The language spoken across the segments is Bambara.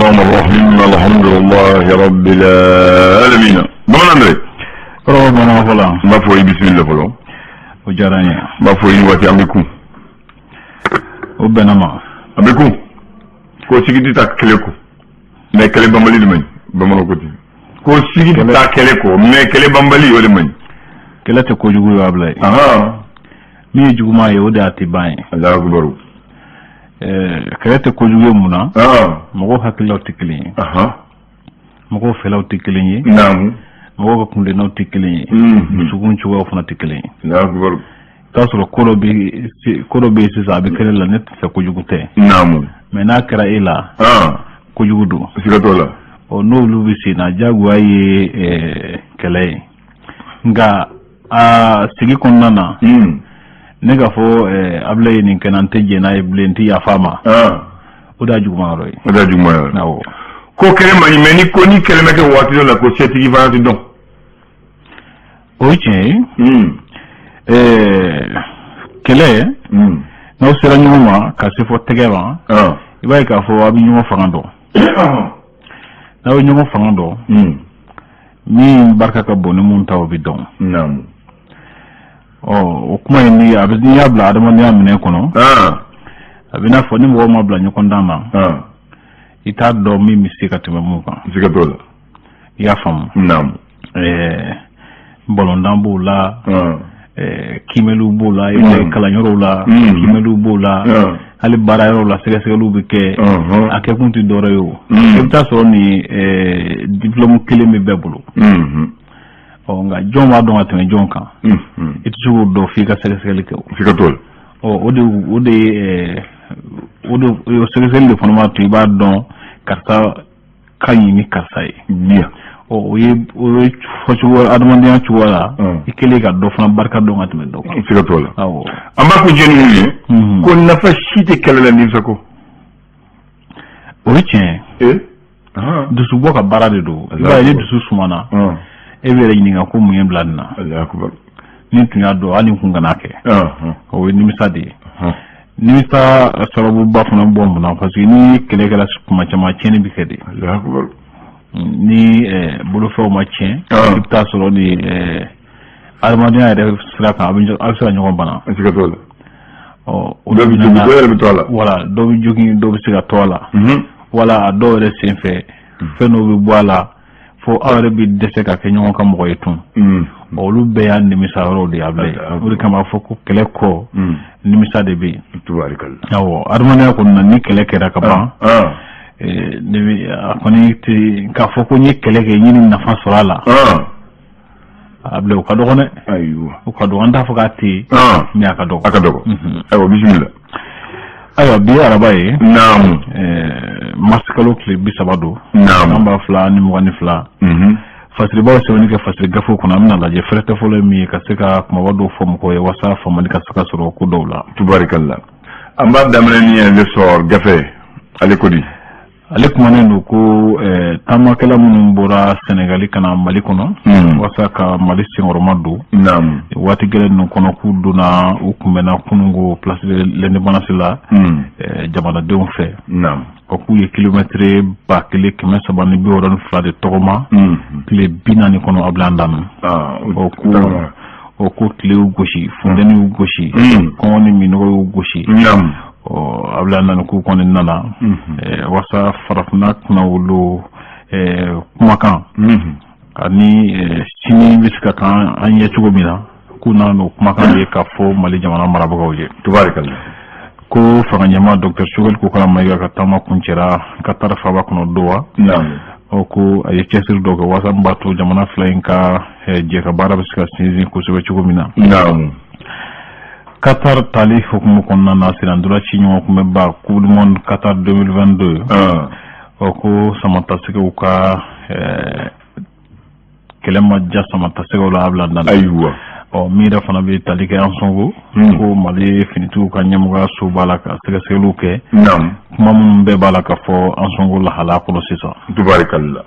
الرحمن الرحيم الحمد لله رب العالمين. Bamanan dɛ. Kɔrɔ bamanan fɔlɔ. N b'a fɔ i bisimila fɔlɔ. O diyara n ye. N b'a fɔ i ni waati, an bɛ kun. O bɛnna ma. An bɛ kun ko sigi tɛ taa kɛlɛ kɔ, mais kɛlɛ banbali de man ɲi. Bamananw ko ten ko sigi tɛ taa kɛlɛ kɔ, mais kɛlɛ banbali, o de man ɲi. Kɛlɛ tɛ kojugu ye, Abulaye. Min ye juguman ye, o de y'a tɛ ban ye. Alahu akibaru. Kɛlɛ tɛ kojugu ye mun na? Mɔgɔw hakililaw tɛ kelen ye, mɔgɔw fɛlaw tɛ kelen ye, mɔgɔw ka kuntilennaw tɛ kelen ye, dusukun cogoyaw fana tɛ kelen ye. Alahu akibaru. I t'a sɔrɔ ko dɔ bɛ yen sisan, a bɛ kɛlɛ la, ne tɛ fɛ, kojugu tɛ, mais n'a kɛra e la, kojugu don. Siga t'o la. Ɔ, n'olu bɛ sen na, diyagoya ye kɛlɛ ye. Nka a sigi kɔnɔna na, ne ka fɔ Abulaye ye nin kɛ n na, n tɛ jɛn n'a ye bilen, n tɛ yafa a ma, o de y'a juguman yɔrɔ ye. O de y'a juguman yɔrɔ ye. Awɔ. Ko kɛlɛ man ɲi, mais ni ko ni kɛlɛ ma kɛ waati dɔ la, ko setigi fana tɛ dɔn. O ye tiɲɛ ye. Kɛlɛ, n'aw sera ɲɔgɔn ma ka se fɔ tɛgɛ ma, i b'a ye k'a fɔ a bɛ ɲɔgɔn fanga dɔn. N'aw ye ɲɔgɔn fanga dɔn, min barika ka bon ni mun ta, o bɛ dɔn. Ɔ, o kuma in, ni a bɛ, n'i y'a bila adamadenya minɛn kɔnɔ, a bɛ n'a fɔ ni mɔgɔw ma bila ɲɔgɔn dan na, i t'a dɔn min bɛ se ka tɛmɛ mun kan. Siga t'o la. I y'a faamu? Balontan b'o la, kiimɛliw b'o la, i b'a ye kalanyɔrɔw la, kiimɛliw b'o la, hali baarayɔrɔw la, sɛgɛsɛgɛliw bɛ kɛ. A kɛkun tɛ dɔwɛrɛ ye o, i bɛ taa sɔrɔ nin diplôme kelen bɛ bɛɛ bolo. Ɔ, nka jɔn b'a dɔn ka tɛmɛ jɔn kan? I tɛ se k'o dɔn f'i ka sɛgɛsɛgɛli kɛ o. Siga t'o la. Ɔ, o de o de ye o de o sɛgɛsɛgɛli de fana b'a to i b'a dɔn karisa ka ɲi ni karisa ye. Ɔ, o ye fɔcogo adamadenya cogoya la, i kɛlen ka dɔ fana barika dɔn ka tɛmɛ dɔ kan. Siga t'o la. Awɔ. An b'a kuncɛ ni mun ye? Ko nafa si tɛ kɛlɛ la nimisa kɔ. O ye tiɲɛ ye. Dusubɔ ka baara de don. I b'a ye, ni dusu sumana, e bɛ yɛrɛ ɲininka ko mun ye bila nin na. Alahu akibaru. Ni tun y'a dɔn, hali n kun kana kɛ. O ye nimisa de ye. Nimisa sababuba fana bɔ mun na? Parce que ni kɛlɛ kɛra kuma caman, tiɲɛni bɛ kɛ de. Alahu akibaru. Ni bolofɛnw ma tiɲɛ, i bɛ taa sɔrɔ ni adamadenya yɛrɛ sira kan, a bɛ se ka ɲɔgɔn bana. Siga t'o la. Ɔ, o dɔ bɛ jogin, dɔ yɛrɛ bɛ to a la. Wala dɔ bɛ jogin, dɔ bɛ se ka to a la. Wala a dɔw yɛrɛ sen fɛ, fɛn dɔw bɛ bɔ a la fo aw yɛrɛ bɛ dɛsɛ ka kɛ ɲɔgɔn ka mɔgɔ ye tun. Olu bɛɛ y'a nimisa yɔrɔw de ye, Abulaye. O de kama a fɔ ko kɛlɛ kɔ, nimisa de bɛ yen. Tubarikala. Awɔ, adamadenya kɔni na, ni kɛlɛ kɛra ka ban, ne bɛ a kɔni tɛ k'a fɔ ko n ye kɛlɛ kɛ, n ye nin nafa sɔrɔ a la. Abulaye, o ka dɔgɔn dɛ. O ka dɔgɔn, an t'a fɔ k'a tɛ yen, mais a ka dɔgɔ. A ka dɔgɔ. Ayiwa, bisimila. Ayiwa, bi ye araba ye. Mars kalo tile 30 don. San 2022. Fasiribaw sɛbɛnni kɛ fasiri gafew kɔnɔ, an bɛna lajɛ fɛrɛtɛ fɔlɔ ye min ye, ka se ka kumaba dɔw fɔ mɔgɔw ye walasa faamali ka se ka sɔrɔ ko dɔw la. Tubarikala. An b'a daminɛ ni L'Essor gafe, ale ko di? Ale kumanen don ko taamakɛla minnu bɔra Sɛnɛgali ka na Mali kɔnɔ walasa ka Mali senkɔrɔma don waati gɛlɛn ninnu kɔnɔ, k'u donna, u kunbɛnna kununko Place de l'Indépendance la jamanadenw fɛ. Ɔ, k'u ye kilomɛtiri 1362 de tɔgɔma tile 40 kɔnɔ, Abulaye Dan. Ɔ, ko tile y'u gosi, funteni y'u gosi, kɔngɔ ni minɔgɔ y'u gosi. Ɔ, Abulaye Dan, k'u kɔni nana walasa farafinna kunnawolo kumakan ani sini bɛ se ka kan an ye cogo min na, k'u nana n'o kumakan ye ka fɔ Mali jamana marabagaw ye. Tubarikala. Ko fanga ɲɛmaa Docteur Choguel Kokalla Maïga ka taama kuncɛra Qatar faaba kɔnɔ Doha. Ɔ, ko a ye cɛsiri dɔ kɛ walasa min b'a to jamana fila in ka jɛ ka baara bɛ se ka sinsin kosɛbɛ cogo min na. Qatar tali hukumu kɔnɔna na, senna ci ɲɔgɔn kunbɛnba Coupe du monde Qatar 2022, ɔ, ko samatasɛgɛw ka kɛlɛ ma diya samatasɛgɛw la, Abulaye Dan. Ɔ, min yɛrɛ fana bɛ tali kɛ Ansongo, ko Mali finitigiw ka ɲɛmɔgɔyaso b'a la ka sɛgɛsɛgɛliw kɛ, kuma minnu bɛɛ b'a la ka fɔ Ansongo lahalaya kɔnɔ sisan. Tubarikala.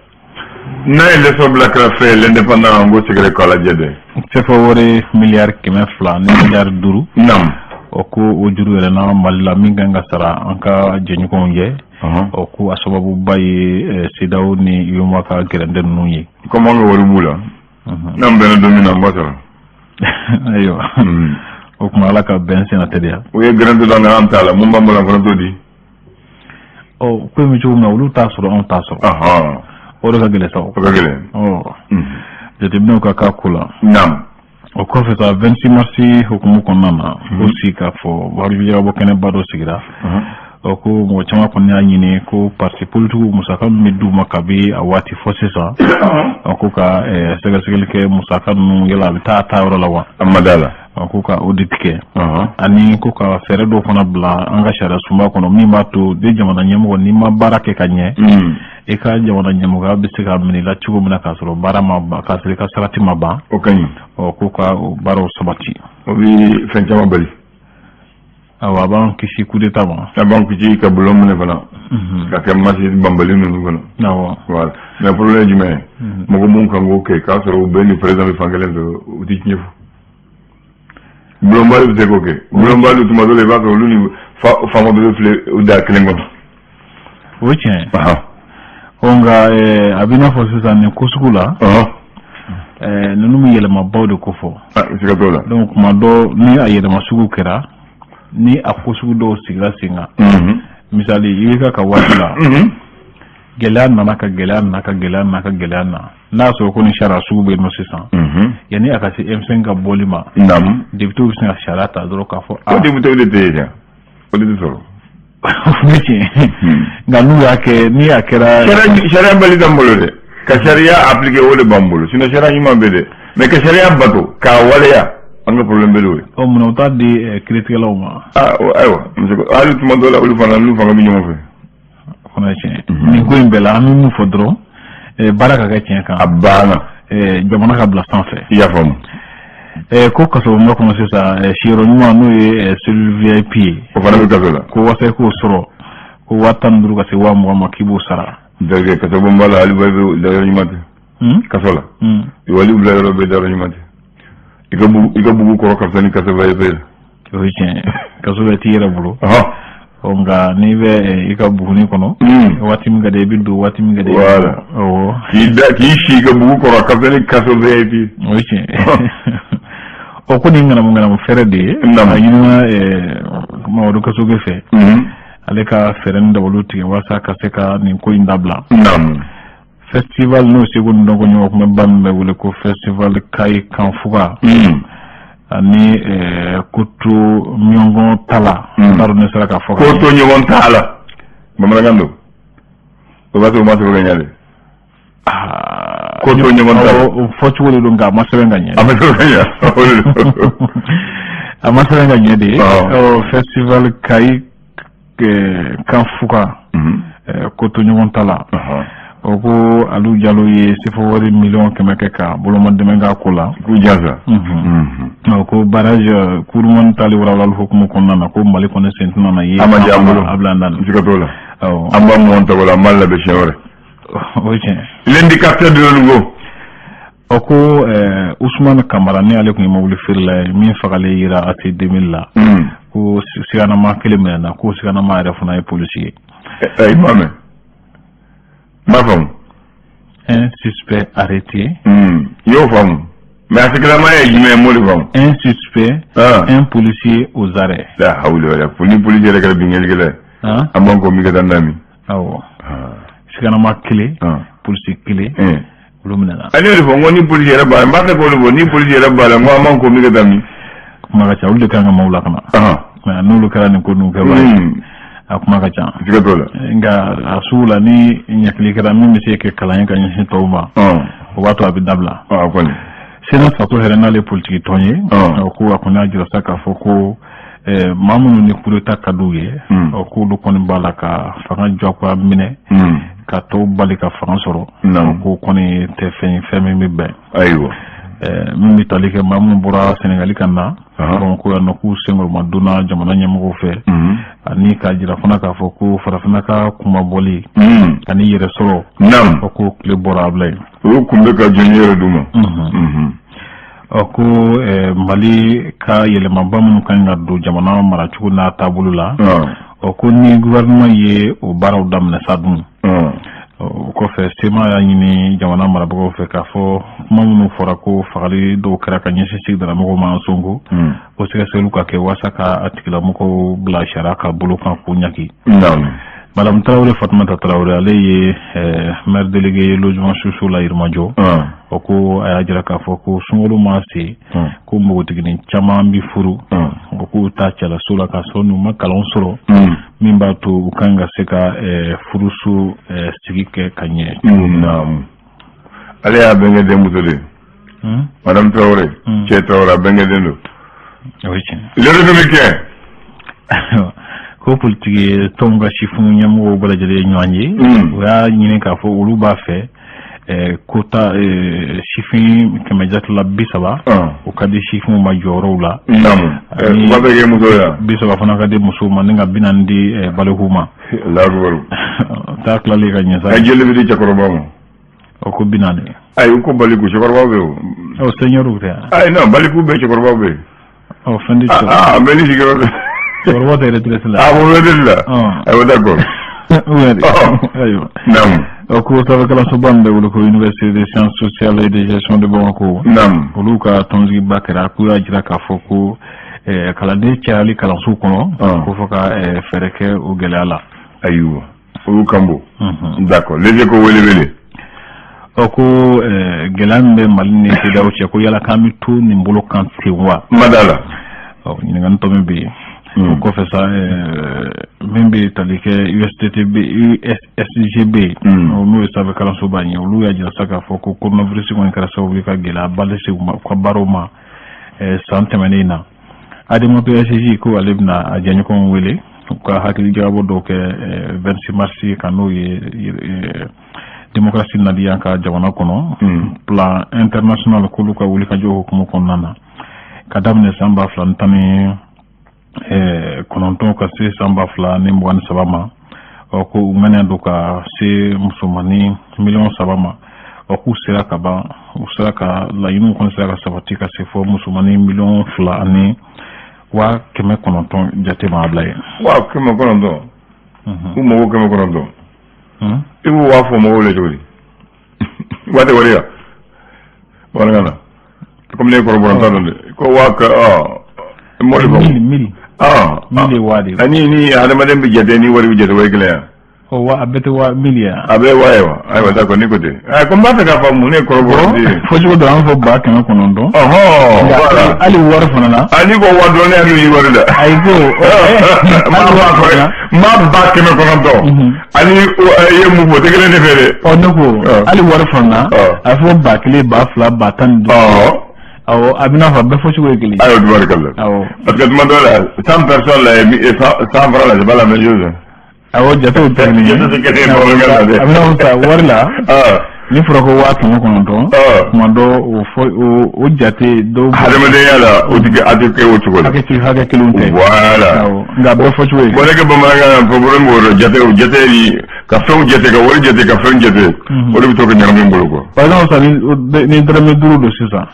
N'a ye L'Essor bila kɛrɛfɛ, L'Indépendant, n ko sɛgɛrɛ k'a lajɛ dɛ. CFA wari miliyari 200 ni miliyari 5. Ɔ, ko o juru yɛlɛnna Mali la min kan ka sara an ka jɛɲɔgɔnw ye. Ɔ, ko a sababuba ye CEDEAO ni UEMOA ka gɛrɛntɛ ninnu ye. Comme an ka wari b'u la, n'an bɛnna don min na, an b'a sara. Ayiwa, o tuma Ala ka bɛn senna teliya. U ye gɛrɛntɛ dɔ an t'a la, mun b'an bolo, an fana t'o di. Ɔ, ko in bɛ cogo min na, olu t'a sɔrɔ, anw t'a sɔrɔ, o de ka gɛlɛn sa. O ka gɛlɛn. Ɔ, jateminɛw ka k'a ko la. O kɔfɛ sa, 26 mars hukumu kɔnɔna na, ko sigi k'a fɔ hakilijagabɔ kɛnɛba dɔ sigira. Ɔ, ko mɔgɔ caman kɔni y'a ɲini ko parti politigiw, musaka min bɛ d'u ma kabi a waati fɔ sisan, ɔ, ko ka sɛgɛsɛgɛli kɛ musaka ninnu, yala a bɛ taa a taa yɔrɔ la wa? An ma da la. Ɔ, ko ka audit kɛ, ani ko ka fɛɛrɛ dɔw fana bila an ka sariya sunba kɔnɔ min b'a to ni jamana ɲɛmɔgɔ, n'i ma baara kɛ ka ɲɛ, i ka jamana ɲɛmɔgɔya bɛ se ka minɛ i la cogo min na k'a sɔrɔ baara ma ban, k'a sɔrɔ i ka sarati ma ban. O ka ɲi. Ɔ, ko ka o baaraw sabati. O bɛ fɛn caman bali. Awɔ, a b'an kisi coup d'état ma. A b'an kisi ka bulon minɛ fana, ka kɛ masi banbali ninnu fana. Voilà, mais problème ye jumɛn ye? Mɔgɔ mun kan k'o kɛ k'a sɔrɔ u bɛɛ ni président bɛ fan kelen fɛ, u tɛ tiɲɛ fɔ. Bulonbali bɛ se k'o kɛ. Bulonbali, tuma dɔ la, i b'a sɔrɔ olu ni faama dɔ bɛ filɛ u da kelen kɔnɔ. O ye tiɲɛ ye. Ɔ, nka a bɛ i n'a fɔ sisan nin ko sugu la, ninnu bɛ yɛlɛmabaw de ko fɔ. Siga t'o la. Donc kuma dɔ, ni a yɛlɛma sugu kɛra, ni a ko sugu dɔw sigira sen kan, misali IBK ka waati la, gɛlɛya nana ka gɛlɛya nana ka gɛlɛya nana ka gɛlɛya na, n'a y'a sɔrɔ ko ni sariya sugu bɛ yen nɔ sisan, yanni a ka se M5 ka bɔli ma, député bɛ se ka sariya ta dɔrɔn k'a fɔ. O député de tɛ yen dɛ, o de tɛ sɔrɔ. O bɛ tiɲɛ, nka n'u y'a kɛ, ni a kɛra. Sariya bali t'an bolo dɛ, ka sariya appliquer, o de b'an bolo. Sinon sariya ɲuman bɛ dɛ, mais ka sariya bato k'a waleya, an ka problème bɛ o ye. Ɔ, munna u t'a di kiiritigɛlaw ma? Aa, ayiwa, hali tuma dɔw la, olu fana n'u fanga bɛ ɲɔgɔn fɛ. O fana ye tiɲɛ ye. Nin ko in bɛɛ la, an bɛ mun fɔ dɔrɔn, baara ka kɛ tiɲɛ kan. A banna. Jamana ka bila sanfɛ. I y'a faamu. Ko kasobonba kɔnɔ sisan, siyɔrɔ ɲuman, n'o ye cellule VIP ye. O fana bɛ kaso la. Ko walasa i k'o sɔrɔ, ko 15 000 ka se 20 000 ma, k'i b'o sara. Dɔrɔkɛ, kasobonba la, hali bɛ dayɔrɔ ɲuman tɛ. Kaso la. Wali bila yɔrɔ bɛ dayɔrɔ ɲuman tɛ. I ka bugu, i ka bugu kɔrɔ ka fisa ni kaso VIP ye. O ye tiɲɛ ye, kaso bɛɛ t'i yɛrɛ bolo. Ɔ, nka n'i bɛ i ka buguni kɔnɔ, waati min ka di i bɛ don, waati min ka di. Voilà. Awɔ. K'i da k'i si i ka bugu kɔrɔ ka fisa ni kaso VIP. O ye tiɲɛ ye. Ɔ, ko nin ŋanamu ŋanamu fɛɛrɛ de ye. A ɲinina Mamadu Kasoge fɛ. Ale ka fɛɛrɛ ni dabaliw tigɛ walasa ka se ka nin ko in dabila. Festival, n'o seko ni dɔnko ɲɔgɔnkunbɛnba min bɛ wele ko festival Kayi Kanfuga, ani koto ɲɔgɔn tala, n t'a dɔn ne sera k'a fɔ. Koto ɲɔgɔn tala, bamanankan don, o b'a sɔrɔ o ma sɛbɛn ka ɲɛ dɛ. Koto ɲɔgɔn tala. O fɔcogo de don, nka a ma sɛbɛn ka ɲɛ. A ma sɛbɛn ka ɲɛ, o de don. A ma sɛbɛn ka ɲɛ de. Ɔ, festival Kayi Kanfuga, koto ɲɔgɔn tala, o ko Alu Jalo ye sefa wari 100 000 000 kɛ ka boloma dɛmɛ k'a ko la. K'u jansa. Ko barrage Kurumani tali walawalali hukumu kɔnɔna na, ko Mali kɔni sen tɛna na ye. A ma diya an bolo. A bila an da. Siga t'o la. An b'a mɔn tɔgɔ la, an b'a labɛn siɲɛ wɛrɛ. O ye tiɲɛ. L'indicateur de renouveau. Ɔ, ko Usumani Kamara, ni ale tun ye mobili feerela ye min fagalen yera AT 2000 la, ko siganama kelen minɛna, ko siganama yɛrɛ fana ye polisi ye. I m'a mɛn, n b'a faamu. Un suspect arrêté. I y'o faamu, mais a sigilama ye jumɛn ye, m'o de faamu. Un suspect, un policier aux arrêts. La hawla wala, ni policier yɛrɛ kɛra binkannikɛla ye. An b'an kɔ min ka taa n'a min. Awɔ, siganama kelen, polisi kelen, olu minɛna. Ale y'o de fɔ, n ko ni polisi yɛrɛ b'a la, n b'a fɛ k'o de fɔ, ni polisi yɛrɛ b'a la, n ko an b'an kɔ min ka taa min. Kuma ka ca, olu de kan ka maaw lakana. Mais n'olu kɛra nin ko ninnu kɛbaga ye, a kuma ka ca. Siga t'o la. Nka a sugu la, ni ɲɛkili kɛra min bɛ se ka kɛ kalan ye ka ɲɛsin tɔw ma, o b'a to a bɛ dabila. A kɔni. Sena Faso Hɛrɛ, n'ale politiki tɔn ye, ko a kɔni y'a jira sa k'a fɔ ko maa minnu ni coup d'état ka d'u ye, k'olu kɔni b'a la ka fanga jagoya minɛ ka tɔw bali ka fanga sɔrɔ, ko kɔni tɛ fɛn ye, fɛn min bɛ bɛn. Min bɛ tali kɛ maa minnu bɔra Senegali ka na Bamakɔ yan nɔ, k'u senkɔrɔma donna jamana ɲɛmɔgɔw fɛ, ani k'a jira fana k'a fɔ ko farafinna ka kunmabɔli ani yɛrɛ sɔrɔ, ko tile bɔra a bila yen. Olu kun bɛ ka jɔn yɛrɛ d'u ma. Ɔ, ko Mali ka yɛlɛmaba minnu kan ka don jamana maracogo n'a taabolo la, ɔ, ko ni gouvernement ye o baaraw daminɛ sa dun. O kɔfɛ, CMA y'a ɲini jamana marabagaw fɛ k'a fɔ kuma minnu fɔra ko fagali dɔw kɛra ka ɲɛsin sigidalamɔgɔw ma Ansongo, ko sɛgɛsɛgɛliw ka kɛ walasa ka a tigilamɔgɔw bila sariya ka bolo kan k'u ɲangi. Madame Tarawele Fatumata Tarawele, ale ye maire délégué ye logement sociaux la Yirimajɔ. O ko a y'a jira k'a fɔ ko sunkalo ma se, ko npogotiginin caman bɛ furu, o k'u ta cɛlaso la k'a sɔrɔ n'u ma kalan sɔrɔ min b'a to u kan ka se ka furuso sigi kɛ ka ɲɛ. Ale y'a bɛnkɛ den muso de ye. Madame Tarawele, cɛ Tarawele, a bɛnkɛ den don. O ye tiɲɛ. Le Républicain. Ko politiki tɔnw ka sifin ɲɛmɔgɔw bɛɛ lajɛlen ye ɲɔgɔn ye. U y'a ɲini k'a fɔ olu b'a fɛ quota sifin 100 jate la 30, o ka di sifinw ma jɔyɔrɔw la. U b'a fɛ kɛ muso ye. 30 fana ka di musow ma, ni ka 40 di balikuw ma. Allahu. Taa tilalen ka ɲɛ sa. Ka jeli bɛ di cɛkɔrɔba ma. O ko 40. Ayi, u ko baliku, cɛkɔrɔbaw bɛ yen o. Ɔ, senior tɛ yan. Ayi, non, baliku bɛ, cɛkɔrɔbaw bɛ yen. Ɔ, fɛn di. Ah, bɛɛ ni sigiyɔrɔ. Cɛkɔrɔba tɛ retraite la. Ah, bon, retraite la. Ayiwa, d'accord. Ayiwa. Naamu. Ɔ, ko sanfɛ kalansoba min bɛ wele ko Université des sciences sociales et de gestion de Bamako, olu ka tɔnsigiba kɛra. K'u y'a jira k'a fɔ ko kalanden cayali kalanso kɔnɔ, ko fɔ ka fɛɛrɛ kɛ o gɛlɛya la. Ayiwa, olu kan bɔ. D'accord, Les Échos, wele wele. Ɔ, ko gɛlɛya min bɛ Mali ni CEDEAO cɛ, ko yala k'an bɛ to nin bolo kan ten wa? Ma da la. Ɔ, ɲininkali tɔ min bɛ yen o kɔfɛ sa, min bɛ tali kɛ USTTB, USSGB, n'o ye sanfɛ kalansoba in ye, olu y'a jira sa k'a fɔ ko coronavirus kɔni kɛra sababu ye ka gɛlɛyaba lase u ma, u ka baaraw ma san tɛmɛnen in na. ADEMAP SG ko ale bɛna a jɛɲɔgɔnw wele u ka hakili jagabɔ dɔw kɛ 26 mars kan, n'o ye démocratie nali an ka jamana kɔnɔ. Plan international k'olu ka wulikajɔ hukumu kɔnɔna na, ka daminɛ san 2019 ka se san 2023 ma, ɔ, ko u ŋaniya don ka se musomanin miliyɔn 3 ma. Ɔ, k'u sera ka ban, u sera ka laɲiniw kɔni sera ka sabati ka se fɔ musomanin 2,900,000 jate ma a bila yen. 900,000? U mago 900? I b'u waa fɔ mɔgɔw la cogo di? Waa tɛ wari ya bamanankan na, komi ne ye kɔrɔbɔrɔ, n t'a dɔn dɛ, ko waa ka mɔli fɔ. Mille, mille. Ah. Mille ye waa de ye. Ani ni hadamaden bɛ jate ni wari bɛ jate, o ye kelen ye. Ɔ, wa a bɛɛ tɛ waa mille ye. A bɛɛ ye waa ye wa? Ayiwa, d'accord, ni ko ten. Ko n b'a fɛ k'a faamu, ne ye kɔrɔbɔrɔ de ye. Fɔcogo dɔ, an fɔ 900,000. Ɔhɔn, voilà. Hali wari fana na. A, n'i ko waa dɔrɔn, ne hakili y'i wari la. Ayi, ko hali wari fana na. N b'a 900,000. Ani i ye mun fɔ, o tɛ kelen ne fɛ dɛ. Ɔ, ne ko hali wari fana na, a fɔ 1000, 2000, 15,000. Awɔ, a bɛ n'a fɔ a bɛɛ fɔcogo ye kelen. Ayiwa, tubarikala. Awɔ. Parce que tuma dɔw la, 100 personnes là et 100 francs là, c'est pas la même chose. Awɔ, jatew tɛ kelen ye. Jatew tɛ kelen ye bamanankan na dɛ. A bɛ n'a fɔ sisan wari la. Ni fɔra ko 900,000. Tuma dɔ o fɔ o jate dɔw. Hadamadenya la, o tɛ kɛ, a tɛ kɛ o cogo la. Hakɛ kelenw tɛ. Voilà. Awɔ, nka a bɛɛ fɔcogo ye. Bon, ne kɛ bamanankan na, problème b'o rɔ, jate o jate ni ka fɛnw jate, ka wari jate, ka fɛnw jate. O de bɛ to ka ɲagami n bolo quoi. Par exemple sisan, ni dɔrɔmɛ 5 don sisan.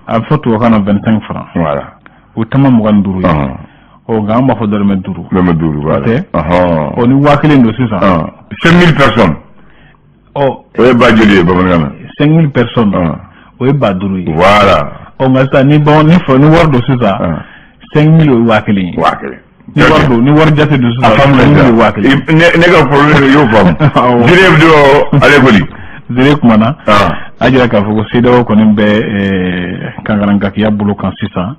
A bɛ fɔ tubabukan na 25 francs. Voilà. O tama 25 ye. Ɔ, nka an b'a fɔ dɔrɔmɛ 5. Dɔrɔmɛ 5, voilà. Tɛ. Ɔ, ni 1000 don sisan. 5000 personnes. Ɔ. O ye ba joli ye bamanankan na? 5000 personnes. O ye 5000 ye. Voilà. Ɔ, nka sisan ni baman ni fɔ ni wari don sisan. 5000, o ye 1000 ye. 1000. Ni wari don, ni wari jate don sisan. A faamu. 5000 ye 1000 ye. Ne ka problème, i y'o faamu. Jire bɛ don ale kɔni. Zere kumana. A jira k'a fɔ ko CEDEAO kɔni bɛ kankarankakiya bolo kan sisan.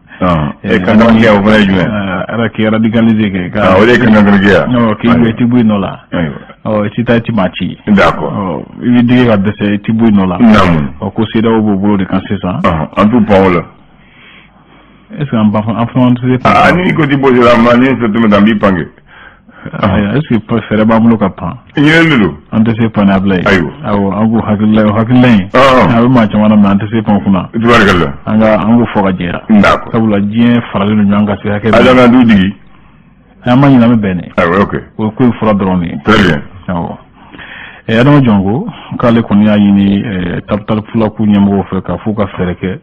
Kankarankiya, o fana ye jumɛn? Ala k'i radicaliser kɛ. O de ye kankarankiya. K'i jɔ, i ti bɔ i nɔ la. Ɔ, i ti taa, i ti maa ci. D'accord. Ɔ, i bɛ digi ka dɛsɛ, i ti bɔ i nɔ la. Naamu. Ɔ, ko CEDEAO b'o bolo de kan sisan. An t'u pan o la. Est ce que an ban, an fana tɛ se pan? Aa, ni ko ti bɔ la ma, ni fɛn tun bɛ taa, n b'i pan kɛ. Est ce que fɛɛrɛ b'an bolo ka pan? Ɲinɛni de don. An tɛ se pan n'a bila ye. Ayiwa. Awɔ, an k'o hakilila, o hakilila in. A bɛ maa caman na, mais an tɛ se pan kunna. Tubarikala. An ka an k'o fɔ ka jɛya. D'accord. Sabula diɲɛ faralen don ɲɔgɔn kan se hakɛ. Ala k'an t'u jigi. An ma ɲinɛ, an bɛ bɛn de. Ayiwa, ok. O ye ko in fura dɔrɔn de ye. Très bien. Awɔ. Adama Jɔnko k'ale kɔni y'a ɲini Tabital Pulaaku ɲɛmɔgɔw fɛ k'a f'u ka fɛɛrɛ kɛ.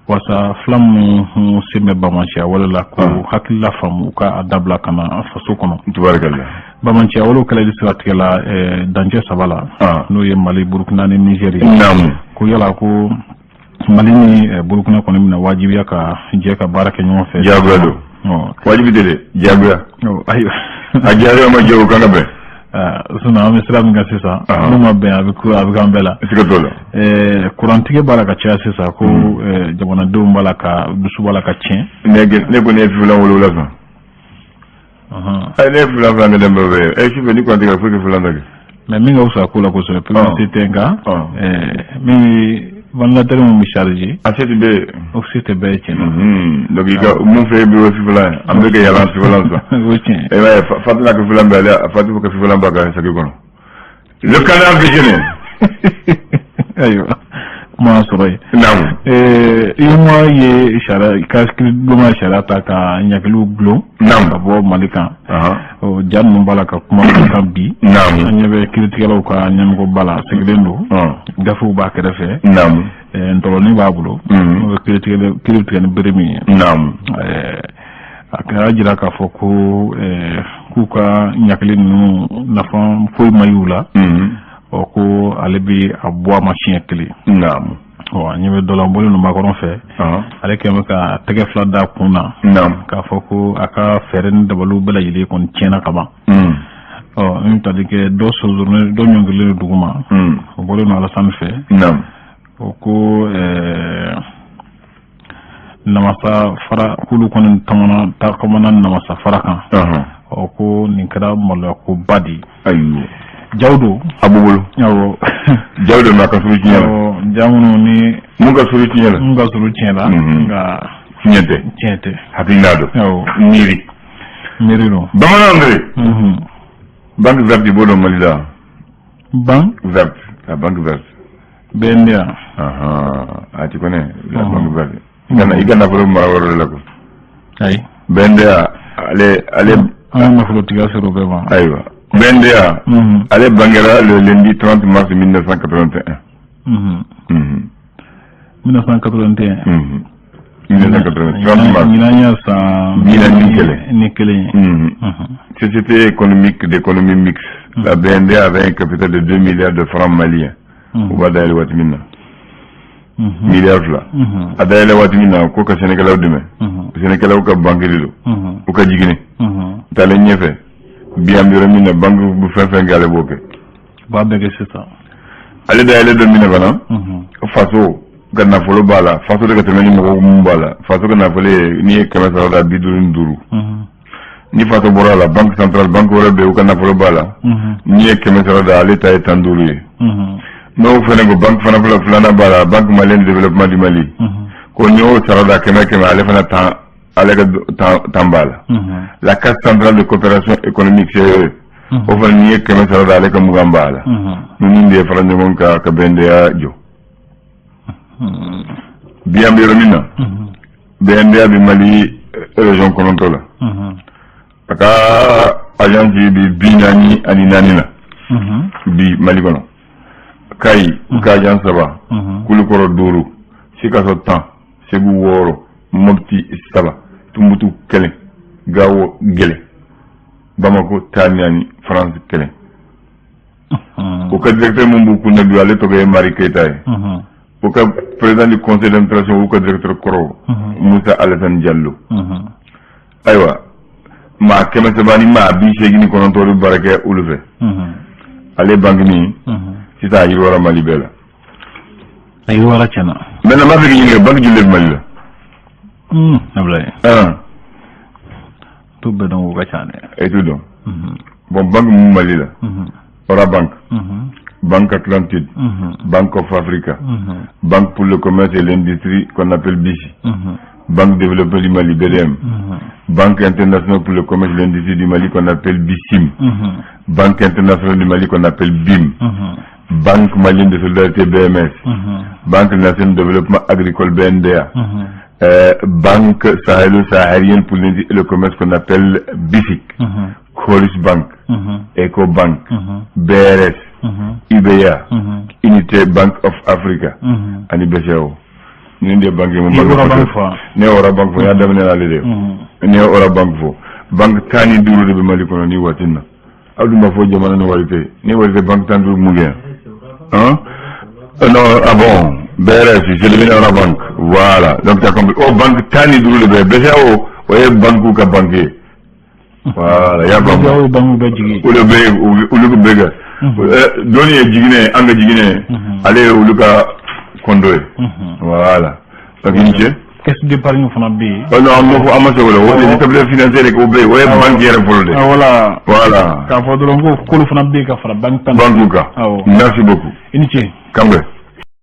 Walasa fila minnu sen bɛ banbaanciya wale la, ko hakilila faamu, u ka a dabila ka na faso kɔnɔ. Tubarikala. Banbaanciya walew kɛlɛli siratigɛ la, dancɛ saba la, n'o ye Mali, Burukina ni Nizɛri ye, ko yala ko Mali ni Burukina kɔni bɛna wajibiya ka jɛ ka baara kɛ ɲɔgɔn fɛ? Diyagoya don. Wajibi tɛ dɛ, diyagoya. Ayiwa. A diyagoya ma jɛ, o kan ka bɛn. Sinon an bɛ sira min kan sisan, n'u ma bɛn, a bɛ a bɛ k'an bɛɛ la. Siga t'o la. Kurantigɛ b'a la ka caya sisan, ko jamanadenw b'a la ka dusu b'a la ka tiɲɛ. Ne ko ne ye filan wolonwula san. Ayi, ne ye filan fila kɛ bɛɛ bɛ ɛ sufɛ ni kurantigɛ foyi tɛ filan ta kɛ. Mais min ka fisa ko la kosɛbɛ, publicité tɛ, nka min bɛ ventilateur min bɛ charger. A se tɛ bɛɛ ye. O se tɛ bɛɛ ye, tiɲɛ na. Donc i ka mun fɛ bɛ o filan ye, an bɛ kɛ yala filan san. O ye tiɲɛ. E b'a ye, Fatina ka filan bɛ ale, Fatima ka filan b'a ka saki kɔnɔ. Le canard déchaîné. Ayiwa, kuma sɔrɔ yen. Naamu. UEMOA ye sariya ka kiiribulon sariya ta ka ɲagiliw gulon. Naamu. Ka bɔ Mali kan. O ja ninnu b'a la ka kuma Mali kan bi. Naamu. An ɲɛ bɛ kiiritigɛlaw ka ɲɛmɔgɔba la, sigilen don. Gafew b'a kɛrɛfɛ. Naamu. Ntɔlɔnin b'a bolo. N'o ye kiiri kiiri tigɛ ni bere min ye. Naamu. A kɛra jira k'a fɔ ko k'u ka ɲagili ninnu nafa foyi ma y'u la. Ɔ, ko ale bɛ a bɔ a ma siɲɛ kelen. Naamu. Ɔ, an ɲɛ bɛ dɔ la, bɔlen don Macron fɛ. Ale kɛlen bɛ ka tɛgɛ fila da kun na. Naamu. K'a fɔ ko a ka fɛɛrɛ ni dabaliw bɛɛ lajɛlen kɔni tiɲɛna ka ban. Ɔ, min tali kɛ dɔ sɔsɔrɔ, dɔ ɲɔngirilen don dugu ma. O bɔlen don Alassane fɛ. Naamu. O ko namasa fara, k'olu kɔni tamana takamana namasa fara kan. Ɔ, ko nin kɛra maloya koba de ye. Ayiwa. Jaw don. A b'u bolo. Awɔ. Jaw don, mais a ka surun tiɲɛ la. Awɔ, ja minnu ni. Mun ka surun tiɲɛ la. Mun ka surun tiɲɛ la. Nka. Tiɲɛ tɛ. Tiɲɛ tɛ. Hakilina don. Awɔ. Miiri. Miiri don. Bamanan André. Banque verte, i b'o dɔn Mali la. Banque. Verte, la banque verte. BNDA. Ah, tu connais la banque verte. I ka nafolo mara yɔrɔ de la quoi. Ayi. BNDA, ale. An ka nafolotigiya sera o bɛɛ ma. Ayiwa. BNDA. Ale bangera le lundi 30 mars 1981. 1981. 1981, 30 mars. Ɲinan y'a san. 41. Ni kelen ye. Société économique d'économie mixte. La BNDA avait un capital de 2 milliards de francs maliens. U b'a dayɛlɛ waati min na. Miliyari 2. A dayɛlɛ waati min na ko ka sɛnɛkɛlaw dɛmɛ. Sɛnɛkɛlaw ka banque de don. U ka jiginni. Taalen ɲɛfɛ. Bi an bɛ yɔrɔ min na, banque bɛ fɛn fɛn kɛ, ale b'o kɛ. U b'a bɛɛ kɛ sisan. Ale dayɛlɛ don min na fana. Faso ka nafolo b'a la, faso de ka tɛmɛ ni mɔgɔ mun b'a la, faso ka nafolo ye n'i ye kɛmɛ sara da 55. Ni faso bɔra a la, banque centrale, banque wɛrɛ bɛ yen, u ka nafolo b'a la. N'i ye kɛmɛ sara da, ale ta ye 15 ye. N'o fana ko banque fana fila filanan b'a la, Banque malienne de développement du Mali. Ko n'i y'o sara da kɛmɛ kɛmɛ, ale fana tan, ale ka tan b'a la. La Caisse centrale de coopération économique, CE. O fana, n'i ye kɛmɛ sara da, ale ka 20 b'a la. Ninnu de ye fara ɲɔgɔn kan ka BNDA jɔ. Bi an bɛ yɔrɔ min na, BNDA bɛ Mali région 9 la. A ka agence bi 44 na. Bi Mali kɔnɔ. Kayi, u ka agence saba. Kulukɔrɔ duuru, Sikaso 10, Segu wɔɔrɔ, Mopti saba, Tumutu kelen, Gawo kelen, Bamako 14, France kelen. O ka directeur mun b'u kunna bi, ale tɔgɔ ye Mari Keyita ye. O ka président du conseil d'administration, u ka directeur kɔrɔ, Musa Alassane Diallo. Ayiwa, maa 389 de baara kɛ olu fɛ. Ale banque min sisan, a yiriwara Mali bɛɛ la. A yiriwara tiɲɛ na. Maintenant, n b'a fɛ k'i ɲininka, banque joli de bɛ Mali la? Abulaye. T'o bɛɛ dɔn, o ka ca dɛ. E t'o dɔn. Bon, banque mun Mali la? Orabank, Banque Atlantide, Bank of Africa, Banque pour le commerce et l'industrie qu'on appelle BICI, Banque développement du Mali, BDM, Banque internationale pour le commerce et l'industrie du Mali qu'on appelle BICIM, Banque internationale du Mali qu'on appelle BIM, Banque malienne de solidarité BMS, Banque nationale de développement agricole BNDA, Banque sahélo-saharienne pour l'industrie et le commerce qu'on appelle BIFIC, Coris Bank, Ecobank, BRS, UBA, Unité Bank of Africa, ani BCEAO. Nin de ye banque ye. I ye Orabank fɔ. Ne ye Orabank fɔ, n y'a daminɛ n'ale de ye. Ne ye Orabank fɔ, banque 15 de bɛ Mali kɔnɔ ni waati in na. Aw dun b'a fɔ jamana ni wari tɛ, ni wari tɛ, banque 15 mun kɛ yan? Hein? Non, ah bon, BRS, c'est devenu Orabank. Voilà, donc tu as compris. Oh, banque 15 de bɛ BCEAO, o ye banque ka banque ye. Voilà, i y'a faamu. BCEAO ye banque bɛɛ jigi. Olu bɛ olu bɛ kɛ. Dɔnni ye jiginɛ ye, an ka jiginɛ ye. Ale ye olu ka kɔndo ye. Voilà. Donc i ni ce. Caisse d'épargne fana bɛ yen. Oh non, an ma fɔ, an ma se o la. O ye établissement financier de, o bɛ yen, o ye banque yɛrɛ fɔlɔ de. Voilà. Voilà. K'a fɔ dɔrɔn ko k'olu fana bɛ yen ka fara banque tan. Banque kan. Awɔ. Merci beaucoup. I ni ce. Kanbɛ.